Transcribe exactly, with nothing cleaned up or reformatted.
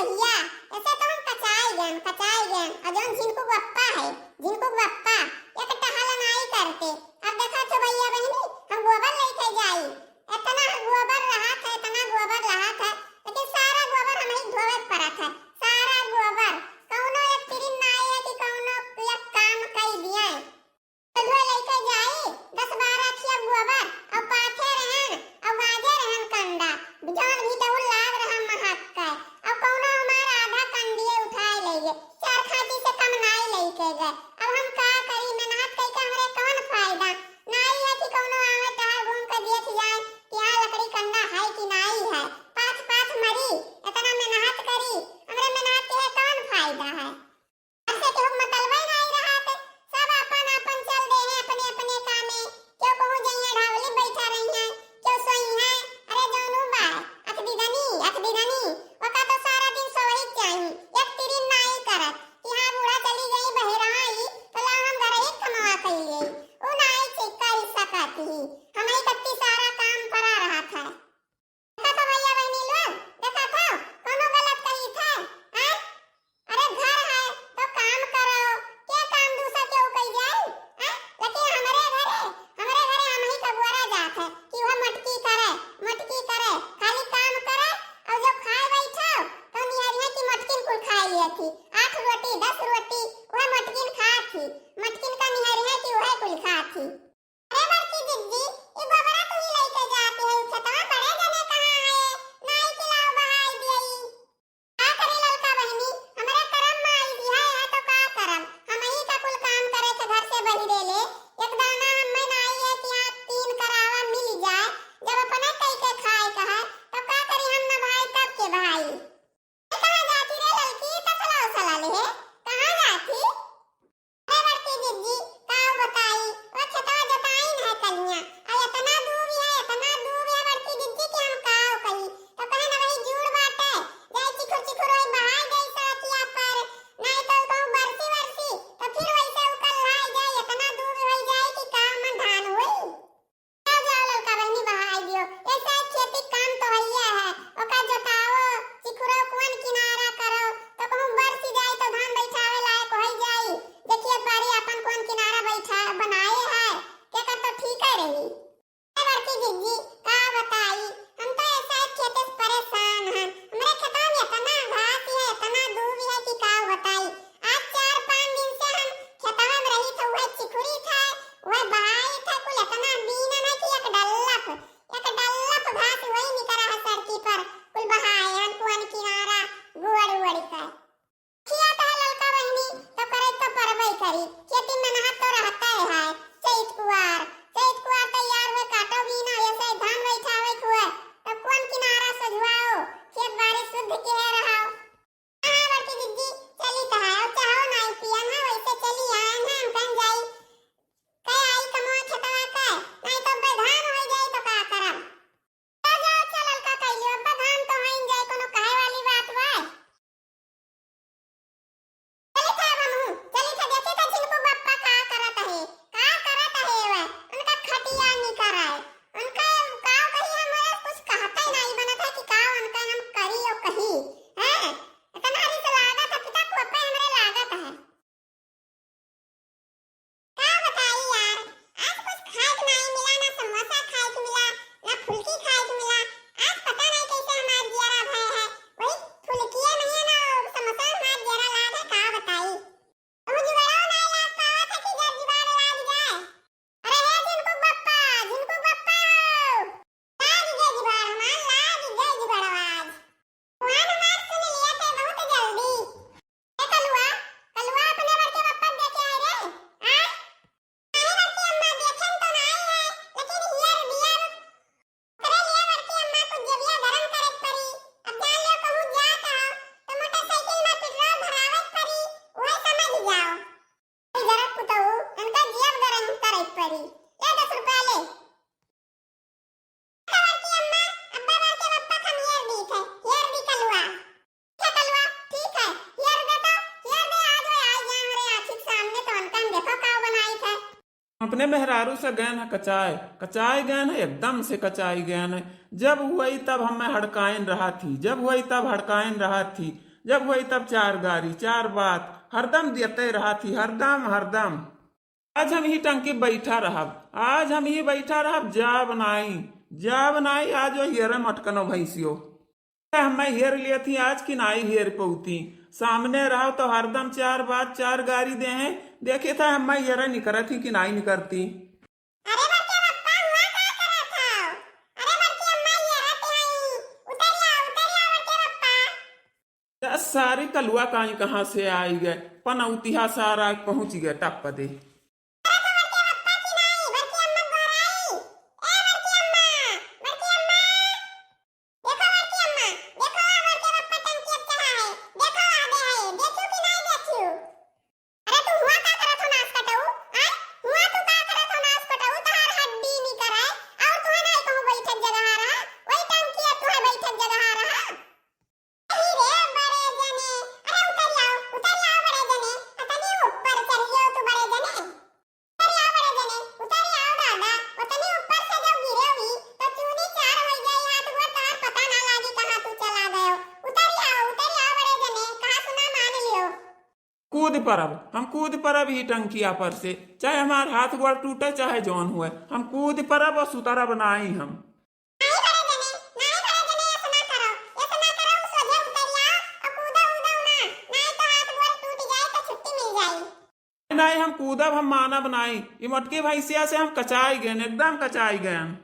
भैया, ऐसे तो हम कचाई गएन, कचाई गएन। और जौन झिनकू बप्पा है, झिनकू बप्पा, एक टहल नाई करते। अब देखा तो भैया बहिनी, हम गोबर लेके जाई। इतना गोबर रहत है, इतना गोबर रहत है, लेकिन सारा गोबर हमही ढोवे के पड़त है, सारा गोबर। कौनो एक तिरिन नाई है कि कौनो एक काम कई दिए। तो धोए लेके जाई दस बारह खिया गोबर, और पाथे रहन, और गाजे रहन कंडा, जौन भी डहुल लाग रहा महक के, और कौनो हमार आधा कंडिये उठाए ले गए, चार खांची से कम नाई लेके गए। अब हम का करी, मेहनत कई के हमरे कौन फायदा? नाई है कि कौनो आवे टहल घूम के देख जाए कि हाँ लकड़ी कंडा है कि नाई है, पाथ पाथ मरी, इतना मेहनत करी, हमरे मेहनत के कौन फायदा है? ऐसे केहू के मतलबे नाई रहत, सब आपन आपन चल देहे अपने अपने कामे। केहू कहूँ जइहे ढावली बैठा रहिहे, केहू सोइहे, अरे जौनू बा, अख दिदनी, अख दिदनी, ओका तो सारा दिन सोवही चाही, एक तिरिन नाई करत कि हाँ बूढ़ा चली गई बहिरवा ई, तो ला हम घर ही कमवा कइले। उ नाई ठीक करी सकत ही, हमही कत्ती सारा काम परा रहत है। देखा तो भैया बहिनी लोग, देखा तो, कौनो गलत कही थे, हैं? अरे घर है तो काम करो, के काम दूसर केहू कई जाई, हैं? लेकिन हमरे घरे, हमरे घरे हमही का गोरा जात है कि वह मटकी करे, मटकी करे, खाली काम करे, और जब खाए बैठो तो निहरिया की मटकिन कुल खाई लिया थी, आठ रोटी, दस रोटी, वह मटकिन खात थी, मटकिन का निहरिया की वह कुल खात थी। अरे बड़की जिज्जी, ई गोबरा तू ही लइके जाती है, खेतवा बड़े जने कहाँ है, नाई के लाओ बहाई दियई। का करी ललका बहिनी, हमरे करम में आई दिया है तो का करम, हमही का कुल काम करे के घर से बहिरे ले, एक दाना हमें नाई है कि यहाँ तीन करावा मिल जाए, जब अपने कई के खाए का है, तो का करी हम न भाई तब के भाई। कहाँ जाती रे ललकी, तसला उसला ले, कहाँ जाती? अरे बड़की जिज्जी, का बताई, वो खेतवा जोताइन है कलिया, आ इतना दूब है, इतना दूब है बड़की जिज्जी कि हम का कही। तो कहे ना वही जूड़ बाटे, जाए चिखुर चिखुर वही बहाई गई सड़किया पर, नहीं तो कहूँ बरसी वरसी, तो फिर वैसे उकल लाई जाए, इतना दूब हो जाए कि का मन धान हुई। जाओ, जाओ, ललका बहिनी बहाई दियो। ऐसे खेती काम तो हइये है। ओका जोताओ, चिखुरो कुआन किनारा करो, तो कहूँ बरसी जाई तो धान बैठावे लायक होई जाई। देखिए बारी अपन कुआन किनारा बैठा बनाए है, के कर तो ठीक है रही। ए बड़की जिज्जी, का बताई, हम तो ऐसे खेते से परेशान हैं। हमरे खेतवा में इतना घास है, इतना दूब है कि का बताई। आज चार पाँच दिन से हम खेतवा में रही तो वह चिखुरी था, वह बहाई था कुल इतना बीनन है कि एक डल्लफ, एक डल्लफ घास वही निकरा है सड़की पर, कुल बहाए हन कुआन किनारा, गुअड़ उअड़ के। खिया तो है ललका बहिनी, तो करे तो परबई करी, खेती में नहा तो रहता है, है चैत कुआर, चैत कुआर तैयार हुए काटो बीना, ऐसे धान बैठावे हुए, तब कुआन किनारा सजुआओ, खेत बाड़ी शुद्ध किहे रहाओ। हाँ, बड़की दीदी, चली तो है, और चाहो नाई पियन है, वैसे चली आए हैं, हम कहीं जाई, कहीं आई कमवा खेतवा के, नाई तो बेधान हो जाई तो का करब? तो जाओ, चल ललका कइलियो, अब धान तो होइन जाए, कोनो कहे वाली बात बा? चली था हमहू, चली था, देखी था झिनकू बप्पा का करत है, का करत है वे, उनका खटिया निकर आए, उनका का कही, हमारे कुछ कहते नहीं बनत है कि का उनका हम करी और कही, हैं? इतना रिस लागत है, पिता को पे हमरे लागत है। का बताई यार, आज कुछ खाए के नाई मिला, ना समोसा खाए के मिला, ना फुल्की खाए के मिला। आज पता नहीं कैसे हमार जियरा भय है, वही फुल्किया नहीं है ना, समोसा हमार जियरा लाग है, का बताई। तुम जुगाड़ो नाई लाग पावत है कि जब जुगाड़ लाग जाए। अरे हे झिनकू बप्पा, झिनकू बप्पा हो। लाग गए जुगाड़ हमार, लाग गए जुगाड़ आज। भगवान हमार सुन लिया थे बहुत जल्दी। ए कलुआ, कलुआ अपने बड़के बप्पा देखे आए रे। आय? अरे बड़की अम्मा देखे तो ना आई है, लेकिन हियर बियर करे लिए बड़की अम्मा कुछ जेबिया गरम करे के पड़ी। अब जान लियो कहूँ जात हो, तो मोटरसाइकिल में पेट्रोल भरावे के पड़ी, वही समझ जाओ। जरा पुतऊ, इनका जेब गरम करे के पड़ी। ले दस रुपया ले। बड़की अम्मा, अब्बा बड़के बप्पा खन हेर दी थे, हेर दी कलुआ। अच्छा कलुआ, ठीक है, हेर दे तो, हेर दे, आज वो आई जाए हमरे आँखी के सामने तो उनका हम देखो काव बनाई थे। अपने मेहरारू से गैन है कचाए, कचाए गैन है, एकदम से कचाई गैन है। जब हुई तब हमें हड़काइन रहा थी, जब हुई तब हड़काइन रहा थी। जब होई तब चार गारी, चार बात, हरदम देते रहत ही, हरदम, हरदम। आज हम ही टंकी बैठा रहब, आज हम ही बैठा रहब, जाब नाई, जाब नाई, आज वो हेरे मटकनो भैंसियो। हम्मे हेर लेत ही आज कि नाई हेर पौती। सामने रहो तो हरदम चार बात, चार गारी देहें। देखे था हम्मे हेरे निकरत ही कि नाई निकरती। अरे बड़के पप्पा, हुआ का करत हौ? अरे बड़की अम्मा, हेरत हई। उतरिया, उतरिया बड़के पप्पा। त सारी कलुआ काई कहाँ से आई गए, पनौतिहा सारा पहुँच गए टप दे। अरे तो बड़के पप्पा की नाई, बड़की अम्मा गोहराई। ए बड़की अम्मा, बड़की अम्मा। देखो बड़की अम्मा, देखो आ बड़के पप्पा टंकी अब चढ़ा है। देखो आ दे है, देखियो कि नाई देखियो? अरे तू हुआ का करत हो नास कटऊ? आय? हुआ तू का करत हो नास कटऊ? तहार हड्डी निकर है, और तुहे नाई कहूँ बैठक जगह रहा, वही टंकी अब तुहे बैठक जगह रहा। अरे रे बड़े जने, अरे उतर आओ, उतर आओ बड़े जने, अतनी ऊपर चढ़ियो तू बड़े जने। उतर आओ बड़े जने, उतर आओ दादा, उतनी ऊपर से जब गिरे हुई तो चूनी चार हो गई, हाथ गोड़ तहार पता ना लागी कहाँ तू चला गयो। उतर आओ, उतर आओ बड़े जने, कहा सुना मान लियो। कूद परब, हम कूद परब ही टंकिया पर से, चाहे हमार हाथ गोड़ टूटे, चाहे जौन हुए, हम कूद परब और सुतरब नाई हम। नाई बड़े जने, नाई बड़े जने, ऐसा ना करो, ऐसा ना करो, उ सोझे उतरिया और कूदो, उदो ना, नाई तो हाथ गोड़ टूट जाए तो छुट्टी मिल जाई। नाई, हम कूदब, हम मानब नाई, ई मोटकी भैंसिया से हम कचाई गएन, एकदम कचाई गएन।